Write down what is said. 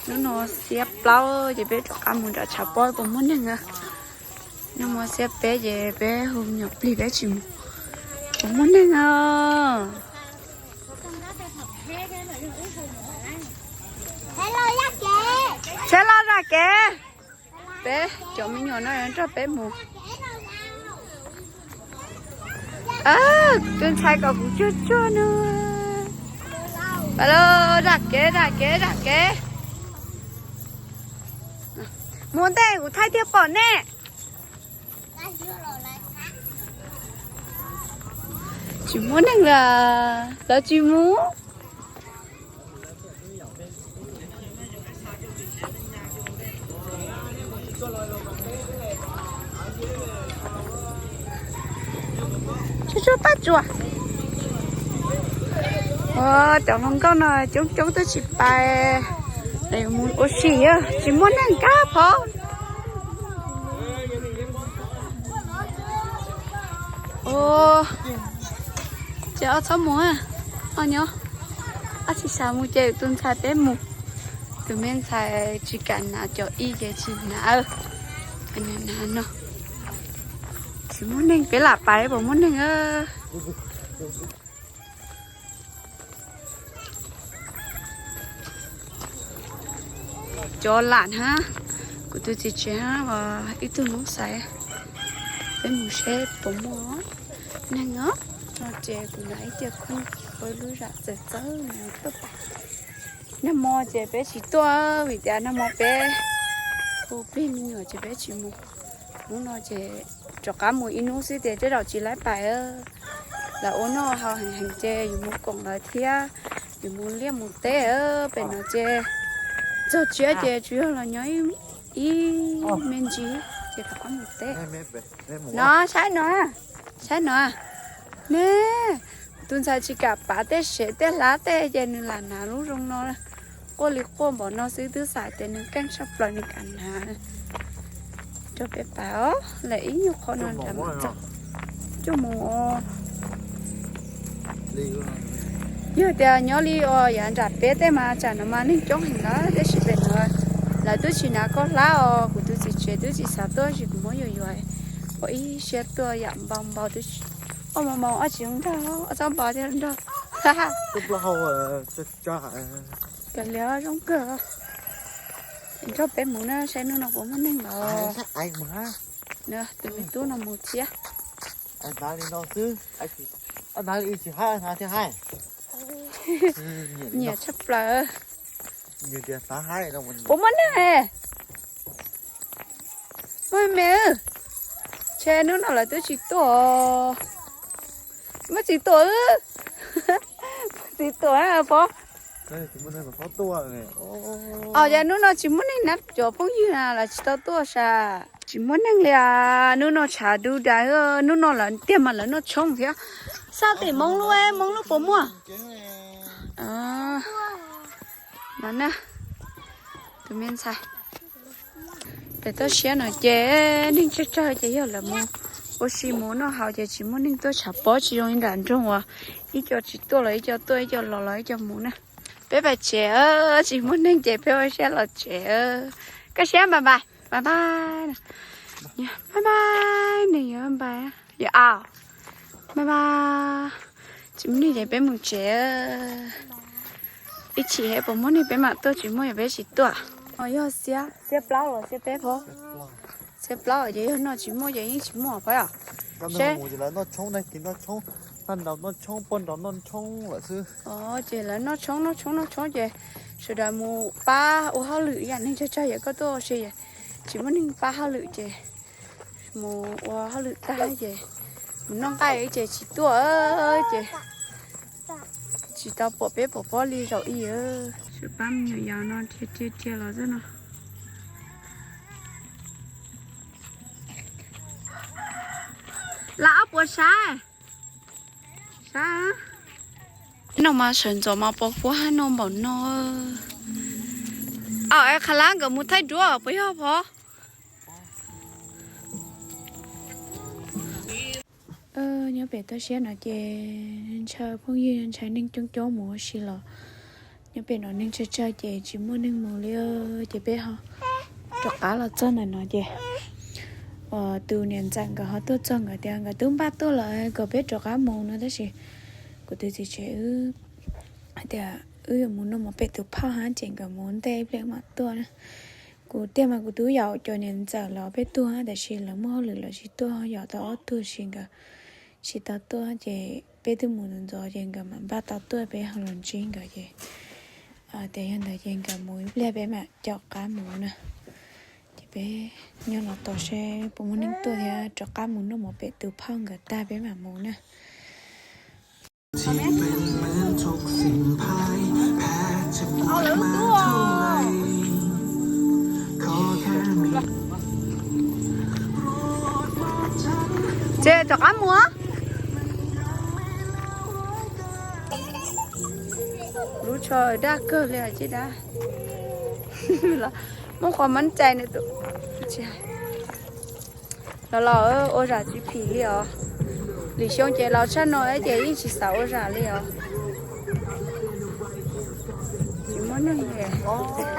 Hnub no xiab plaub ces peb rov qab mus nram tshav pob puas muaj neeg na. Nag hmo xiab peb ces peb hu me nyuam plig peb tsis mus, puas muaj neeg na. Tsheb los zaj kev, peb cov me nyuam no nrog peb mus. Tus ntxhais kom kuv tsuag tsuag no. Los zaj kev, zaj kev, zaj kev. Mus ntej kuv thaij thiaj pom nej. Tsis muaj neeg li, lawv tsis mus. Tsuag tsuag pab tsuas. Cov hluas nkauj no coob coob twb tsis pais, mus ua si, tsis muaj neeg kab phov. Ces ob txhob mus, ob nyob, ob tsis xav mus ces tus ntxhais peb mus. Tus me ntxhais tsis kam hnav, cov ib ces tsis hnav. Hnav no, tsis muaj neeg, peb lam pais puas muaj neeg. Cov lam hab, kuv tus txiv tsev hab ib tug noob xaiv, peb mus seb puas muaj neeg os. No ces kuv hnav ib tiag khob, lub zam txawv txawv tuaj pais. Nag hmo ces peb tsis tuaj vim tias nag hmo peb hu plig me nyuam ces peb tsis mus. Hnub no ces rov qab mus ib hnub xwb tias tej zaum tsis laib pais. Lawv ua noj haus heev heev ces yus mus koom lawv thiab, yus mus liaj mus teb pem no ces txog tsiab ces tsuas yog los nyob ib me ntsis ces rov qab mus teb. No saib no, saib no, ne, tus ntxhais tsis kam pav tej sev tej hlab tej ces nws lam hnav lub zoo no, quaj li quaj npaum no xwb twb xav tias nws keej tshaj plaws nws kam hnav. Rau peb pais os, lawm ib nyuag qho no nram mas txog coj mus. Yog tias nyob li os yav nram peb tej mas tsam no mas neeg coob heev lawm tab sis pem no lawv twb tsis hnav koj hlab os, kuv tus txiv tsev twb tsis xav tuaj sis kuv muab yuam yuam, ua ib siab tuaj yam npau npau twb tsis, ua npau npau ob tsis zoo nraug, ob txhob npau thiaj zoo nraug. Kav liam zoo kawg. Nrog peb mus na saib hnub no puas muaj neeg los. Tus me tub no mus thiab. Nyiam tshaj plaws. Puas muaj neeg? Muaj me, ntshe hnub no lawv twb tsis tuaj. Muaj txiv tuam, txiv tuam pob. Os, yog hnub no tsis muaj neeg na, cov phooj ywg na lawv tsis tau tuaj sas. Tsis muaj neeg li as, hnub no tshav du dais, hnub no lawv tiag mas lawv noj tshoob thiab. Xaj tim Hmoob lub, Hmoob lub puas muaj? No na, tus me ntxhais. Pem toj siab no ces neeg tsawg tsawg ces yog lawv mus ua si mus noj haus ces tsis muaj neeg tuaj tshav pob tsis zoo li nram nroog uas ib co tsis tuaj los ib co tuaj, ib co los los ib co mus na. Peb pais tsev, tsis muaj neeg ces peb ua siab los tsev. Koj siab npais npais, npais npais, npais npais, nws yuav npais, yuav au, npais npais. Tsis muaj neeg ces peb mus tsev. Ib chim puas muaj neeg peb mam tuaj, tsis muaj yog peb tsis tuaj. Yog xiab, xiab plaub los xiab peb pob. Xiab plaub ces yog no tsis muaj ces yeej tsis muaj pob yom. Seb, noj tshoob, noj tshoob, poj nrau noj tshoob lawm xwb. Ces lawv noj tshoob noj tshoob noj tshoob ces sawv daws mus pab ua hauj lwm, yam neeg tsawg tsawg yam koj tuaj ua si, tsis muaj neeg pab hauj lwm ces mus ua hauj lwm tag ces mus noj nqaij ces tsis tuaj ces tsis tau pom peb pom pob li zaum ib. Sawv pab me nyuam yaus no rhiab rhiab rhiab los xwb no. Lam ob puas saib, saib. No mas sawv ntxov mas pos huab hab no npaum no. Au, es Qhas Lab nkawd mus thaij duab puas yog pov? Nyob pem toj siab no ces ntshaw phooj ywg ntshaw neeg coob coob mus ua si los. Nyob pem no neeg tsawg tsawg ces tsis muaj neeg mus li. Ces peb rov qab los txog ntawm no ces tus niam ntxawm nkawd ho tuaj txog, nkawd tias nkawd twb npaj tuaj lawm kom peb rov qab mus no, tab sis kuv tus txiv tsev wb tias wb yuav mus noj mov pem tus phauj hab ces nkawd mus ntej ib pliag mam tuaj na. Kuv tiag mas kuv twb yaum cov niam ntxawm los peb tuaj hab, tab sis lawv muaj hauj lwm lawv tsis tuaj, yaum tau ob tug sis nkawd tsis tau tuaj ces peb twb mus ntxov ntxov ces nkawd mam npaj tau tuaj, peb ho los ntsib nkawd ces tias yog ntawd ces nkawd mus ib pliag peb mam caum qab mus na. Ces peb nyob los tos seb puas muaj neeg tuaj thiab rov qab mus noj mov pem tus phauj nkawd tag peb mam mus na. Ces rov qab mus. Lub tsho daj kawg li os, ces dab muaj qhov mab cai nws tus los los ua zam tsis phim li os. Lwm xyoo ces los tshaj no ces yeej tsis xav ua zam li os. Tsis muaj neeg os.